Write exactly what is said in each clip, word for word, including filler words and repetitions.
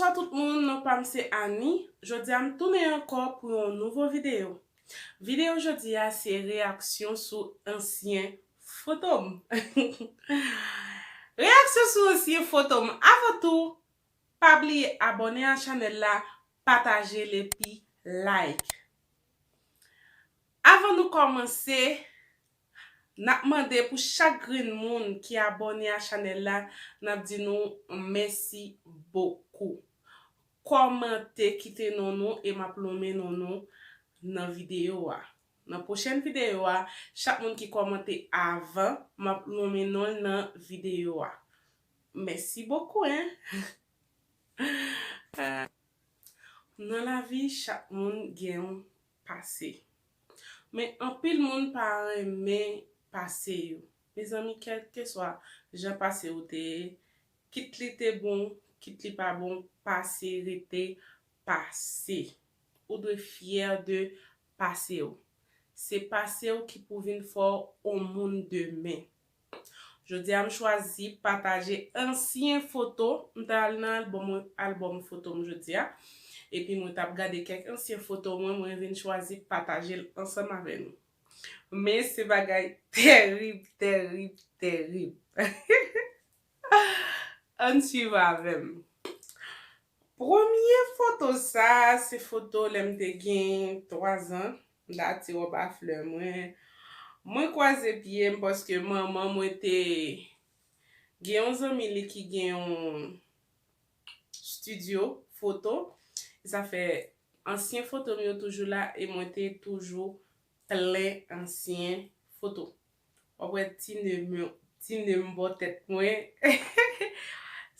Bonswa tout moun, non pa m se Annie. Jodi a m tounen ankò pou yon nouvo videyo. Videyo jodi a se reyaksyon sou ansyen foto m. Reyaksyon sou ansyen foto m. Avan tou, pa bliye abòne a chanèl la, pataje l epi like. Avan nou kòmanse, n ap mande pou chak grenn moun ki abòne a chanèl la, n ap di nou mèsi bokou. Kòmante, kite non nou e m ap lonmen non nou nan videyo a. Nan pwochèn videyo a, chak moun ki kòmante avan, m ap lonmen non l nan videyo a. Mèsi bokou, en. Nan lavi, chak moun gen yon pase. Men anpil moun pa renmen pase yo. Mezanmi, kèlkeswa jan pase w te ye, kit li te bon, kit li pa bon, pase rete pase. Ou dwe fyè de pase w. Se pase w ki pou vin fè w on moun demen. Jodi a, m chwazi pataje ansyen foto. M t al nan albòm, albòm foto m jodi a. Epi mwen t ap gade kèk ansyen foto mwen, mwen vin chwazi pataje l ansanm avè nou. Men se bagay tèrib, tèrib, tèrib. Ann swiv avè m. Premye foto sa, se foto lè m te gen twa zan. M ta ti wòb a flè mwen. Mwen kwaze pye m paske manman mwen te gen yon zanmi li ki gen yon estidyo foto. E sa fè ansyen foto m yo toujou la e mwen te toujou plen ansyen foto. W ap wè ti ne m, ti ne m bò tèt mwen.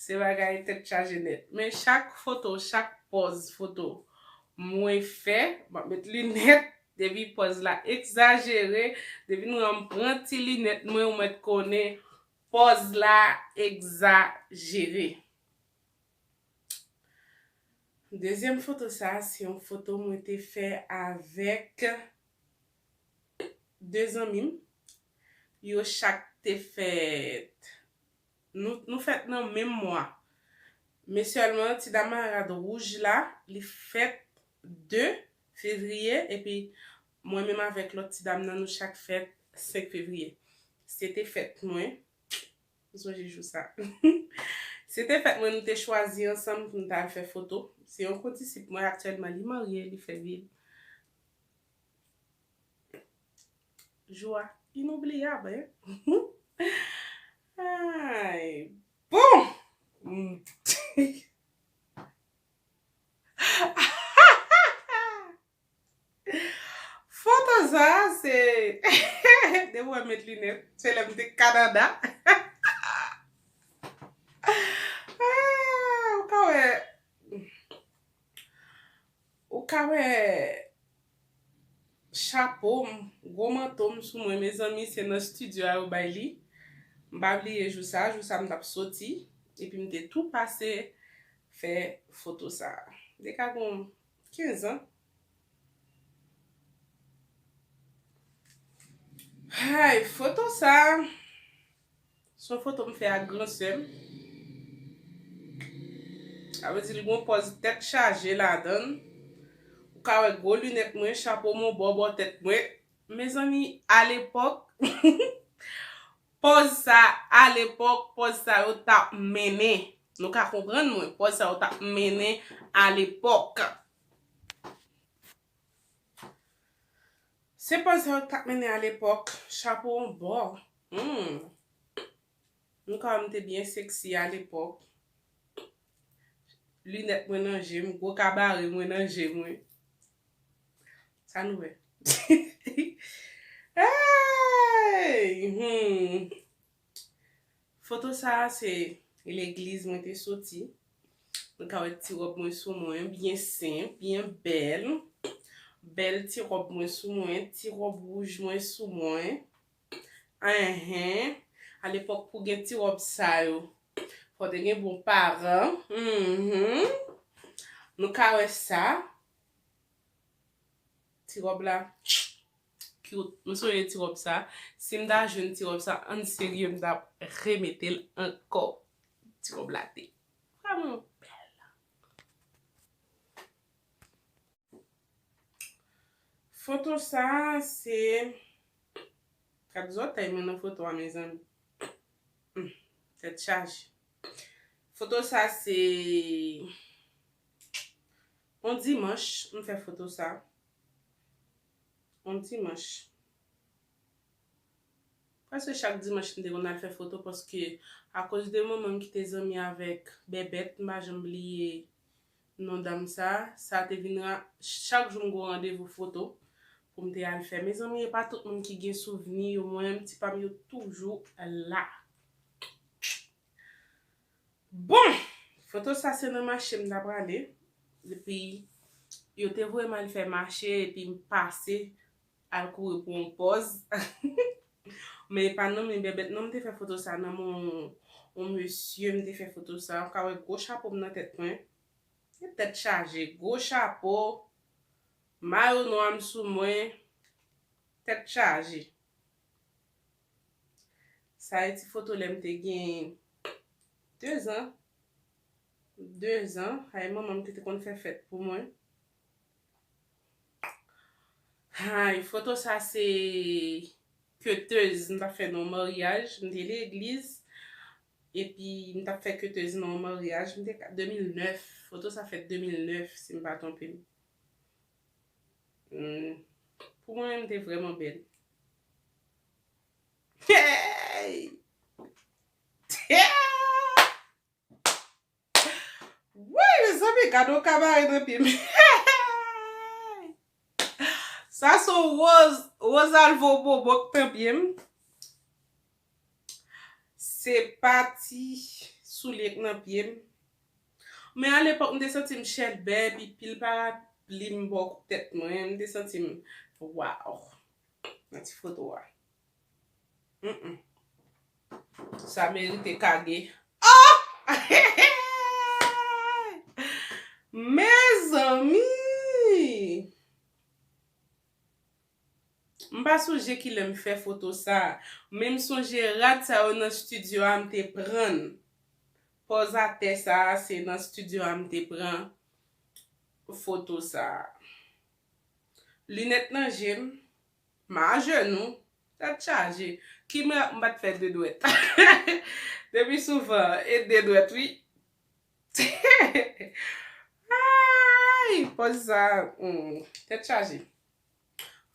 Se bagay tèt chaje nèt. Men chak foto, chak pòz foto mwen fè, m ap met linèt. Depi pòz la egzajere, depi nou wè m pran ti linèt mwen, ou mèt konnen pòz la egzajere. Dezyèm foto sa, se yon foto mwen te fè avèk de zanmi m. Yo chak te fèt, nou, nou fèt nan menm mwa. Men sèlman ti dam a rad wouj la, li fèt de fevriye, epi mwen menm avèk lòt ti dam nan, nou chak fèt senk fevriye. Se te fèt mwen. M sonje jou sa. Se te fèt mwen, nou te chwazi ansanm pou n t al fè foto. Se yon kondisip mwen aktyèlman, li marye, li fè vi l. Jou a inoubliyab, en. Ay, bon! Foto sa, se depi w wè m met linèt, se lè m te Kanada. Ah, ou ka wè, ou ka wè chapo m, gwo manto m sou mwen, mezanmi, se nan estidyo a yo bay li. M pa bliye jou sa, jou sa m t ap soti, epi m te tou pase fè foto sa. Te ka gon kenz an. Hay, foto sa, se yon foto m fè ak gran sè m. Sa vle di li gon pòz tèt chaje ladan l. Ou ka wè gwo linèt mwen, chapo m on bò, bò tèt mwen. Mezanmi, alepòk, pòz sa, alepòk, pòz sa yo t ap mennen. Nou ka konprann mwen, pòz sa yo t ap mennen alepòk. Se pòz sa yo t ap mennen alepòk, chapo on bò. Hmm. Nou ka wè m te byen seksi alepòk. Linèt mwen nan je m, gwo kabare mwen nan je mwen. Sa nou wè? Hey! Hmm. Foto sa a se legliz mwen te soti. Nou ka wè ti wòb mwen sou mwen, byen senp, byen bèl. Bèl ti wòb mwen sou mwen, ti wòb wouj mwen sou mwen. Enhen. Alepòk pou gen ti wòb sa yo, fò te gen bon paran. Mhm. Nou ka wè sa. Ti wòb la cute. M sonje ti wòb sa. Si m ta jwenn ti wòb sa an serye, m t ap remete l ankò. Ti wòb la te vrèman bèl. Foto sa a se, gad zòtèy mwen nan foto a, mezanmi. Hmm, tèt chaje. Foto sa a se yon dimanch, m fè foto sa a. Yon dimanch. Prèske chak dimanch m te konn al fè foto paske akoz de manman m ki te zanmi avèk Bèbèt, m pa janm bliye non dam sa, sa te vin ra-, chak jou m gen yon randevou foto pou m te al fè. Mezanmi, e pa tout moun ki gen souvni yo, mwen menm, ti pa m yo toujou la. Bon, foto sa se nan mache m ta prale, epi yo te voye m al fè mache, epi m pase al kouri pou yon pòz. Men e pa non, men Bèbèt non, m te fè foto sa nan men yon, yon mesye, m te fè foto sa. Ou ka wè gwo chapo m nan tèt mwen. Tèt chaje, gwo chapo, mayo nwa m sou mwen, tèt chaje. Sa e ti foto lè m te gen dezan. Dezan. Ay, manman m ki te konn fè fèt pou mwen. Ay, foto sa se ketez m t ap fè nan yon maryaj. M te legliz. Epi m t ap fè ketez nan yon maryaj. M te ka, de mil nèf. Foto sa fèt de mil nèf, si m pa twonpe m. Hmm. Pou mwen, m te vrèman bèl. Hey! Woy, mezanmi, gade yon kabare nan pye m. Sa se yon woz, woz alvo bobo k nan pye m. Se pa ti soulye k nan pye m. Men alepòk, m te santi m chèlbè, epi pil parapli m bò tèt mwen. M te santi m, waw. Nan ti foto a. Mm-mm. Sa merite kage. Oh! Mezanmi! M pa sonje kilè m fè foto sa, men m sonje rad sa yo nan estidyo a m te pran. Pòz atè sa, se nan estidyo a m te pran foto sa. Linèt nan je m, m ajenou, tèt chaje. Ki mirak m pa t fè de dwèt. Depi souvan, e de dwèt, wi. Ay, pòz sa, hmm, tèt chaje.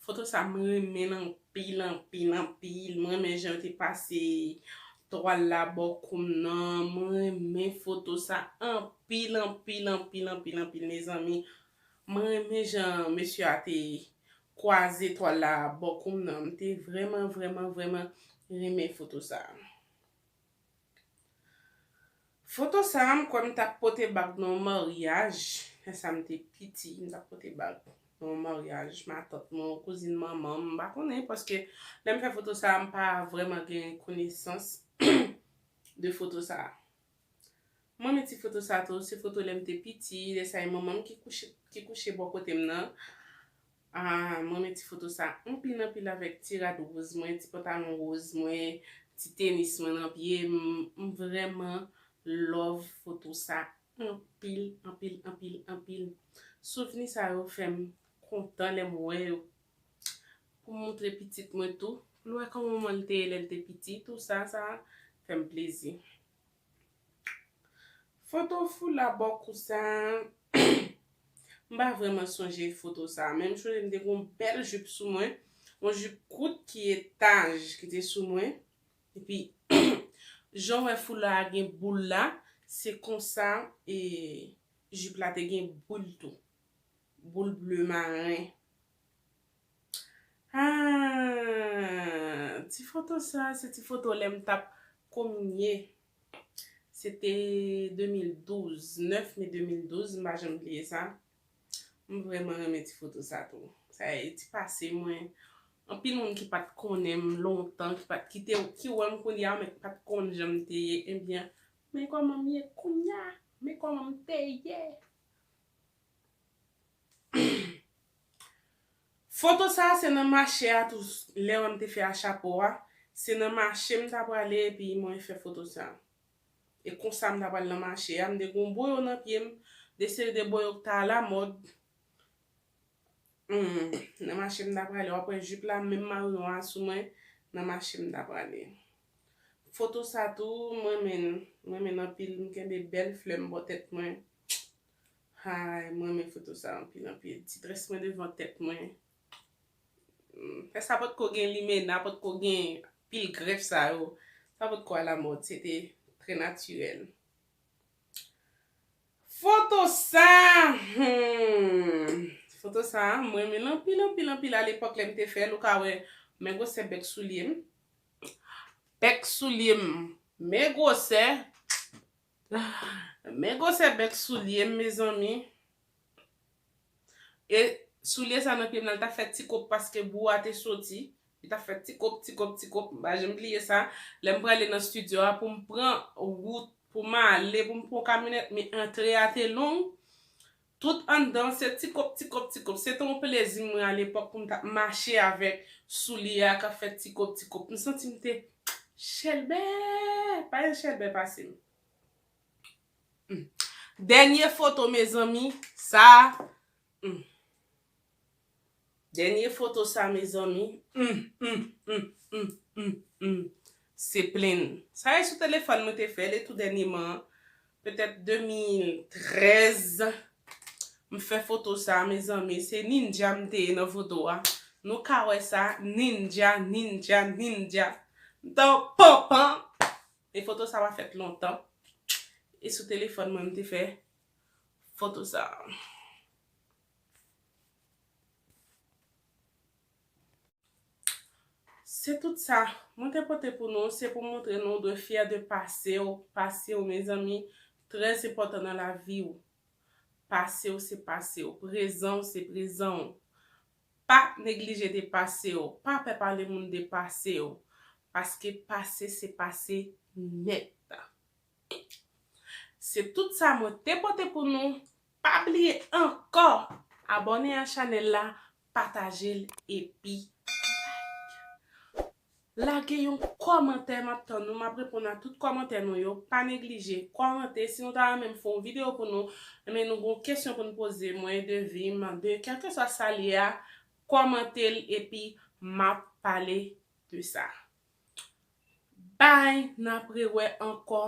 Foto sa, m renmen l anpil, anpil, anpil. M renmen jan yo te pase twal la bò kou m nan. M renmen foto sa anpil, anpil, anpil, anpil, anpil, mezanmi. M renmen jan mesye a te kwaze twal la bò kou m nan. M te vrèman, vrèman, vrèman renmen foto sa. Foto sa a, m kwè m t ap pote bag nan yon maryaj. Lè sa a m te piti, m t ap pote bag nan yon maryaj. Matant mwen, yon kouzin manman m, m pa konnen, paske lè m fè foto sa a, m pa vrèman gen konesans de foto sa a. Mwen, men ti foto sa tou, se foto lè m te piti, lè sa e manman m ki kouche, ki kouche bò kote m nan. Ah, mwen, men ti foto sa anpil, anpil avèk ti rad woz mwen, ti pantalon woz mwen, ti tenis mwen nan pye m. M vrèman love foto sa anpil, anpil, anpil, anpil. Souvni sa yo fè m kontan lè m wè yo. Pou m montre pitit mwen tou, pou l wè kòman manman l te ye lè l te piti, tou sa, sa fè m plezi. Foto foula bò kou sa, m pa vrèman sonje foto sa. Men m sonje m te gen yon bèl jip sou mwen, yon jip kout ki etaj ki te sou mwen. Epi, jan w wè foula a gen boul la, se konsa, e, jip la te gen boul tou. Boul ble maren. Ah, ti foto sa, se ti foto lè m t ap kominye. Se te de mil douz, nèf me de mil douz, m pa janm bliye sa. M vrèman renmen ti foto sa tou. Sa e ti pase mwen. Anpil moun ki pa t konnen m lontan, ki pa t, ki te, ki wè m kounye a, men ki pa t konn jan m te ye. Ebyen, men kòman m ye kounye a, men kòman m te ye. Foto sa a se nan mache a tou, lè m te fè a chapo a, se nan mache m ta prale epi mwen fè foto sa a. E konsa m ta pral nan mache a, m te gen yon boyo nan pye m, de seri de boyo k ta alamòd. Hmm, nan mache m ta prale, w ap wè jip la, menm mayon an sou mwen, nan mache m ta prale. Foto sa tou, m renmen l, m renmen l anpil, m kenbe bèl flè m bò tèt mwen. Hay, m renmen foto sa anpil, anpil. Ti très mwen devan tèt mwen. Hmm, fè sa potko gen limena, potko gen pil grèf sa yo. Sa potko alamòd, se te trè natirèl. Foto sa, hmm, foto sa, m renmen l anpil, anpil, anpil. Alepòk, lè m te fè l, ou ka wè, men gwosè bèk soulye m. Bèk soulye m, men gwosè, men gwosè bèk soulye m, mezanmi. E soulye sa nan pye m nan, li t ap fè ti kòb paske bou a te soti. Li t ap fè ti kòb, ti kòb, ti kòb. M pa janm bliye sa. Lè m prale nan estidyo a pou m pran wout, pou m ale, pou m pran yon kamyonèt, men antre a te long. Tout anndan, se ti kòb, ti kòb, ti kòb. Se te yon plezi mwen alepòk pou m t ap mache avèk soulye a k ap fè ti kòb, ti kòb. M santi m te chèlbè. Pa gen chèlbè pase m. Hmm. Dènye foto, mezanmi, sa. Hmm. Dènye foto sa, mezanmi. Hmm, hmm, hmm, hmm, hmm, hmm. Se plenn. Sa e sou telefòn mwen te fè l, e tou dènyèman, petèt de mil trèz, m fè foto sa, mezanmi. Se ninja m te ye nan foto a. Nou ka wè sa, ninja, ninja, ninja. M t an panpan. E foto sa pa fèt lontan. E sou telefòn mwen m te fè foto sa. Se tout sa mwen te pote pou nou, se pou montre nou w dwe fyè de pase w. Pase w, mezanmi, trè enpòtan nan lavi w. Pase w se pase w, prezan w se prezan w. Pa neglije de pase w, pa pè pale moun de pase w, paske pase se pase nèt. Se tout sa mwen te pote pou nou. Pa bliye ankò abòne a chanèl la, pataje l epi lage yon kòmantè. M ap tann nou, m ap reponn a tout kòmantè nou yo. Pa neglije kòmante. Si nou ta renmen m fè yon videyo pou nou, ebyen nou gen yon kesyon pou nou poze mwen de vi m, de kèlkeswa sa l ye a, kòmante l epi m ap pale de sa. Bye, n ap rewè ankò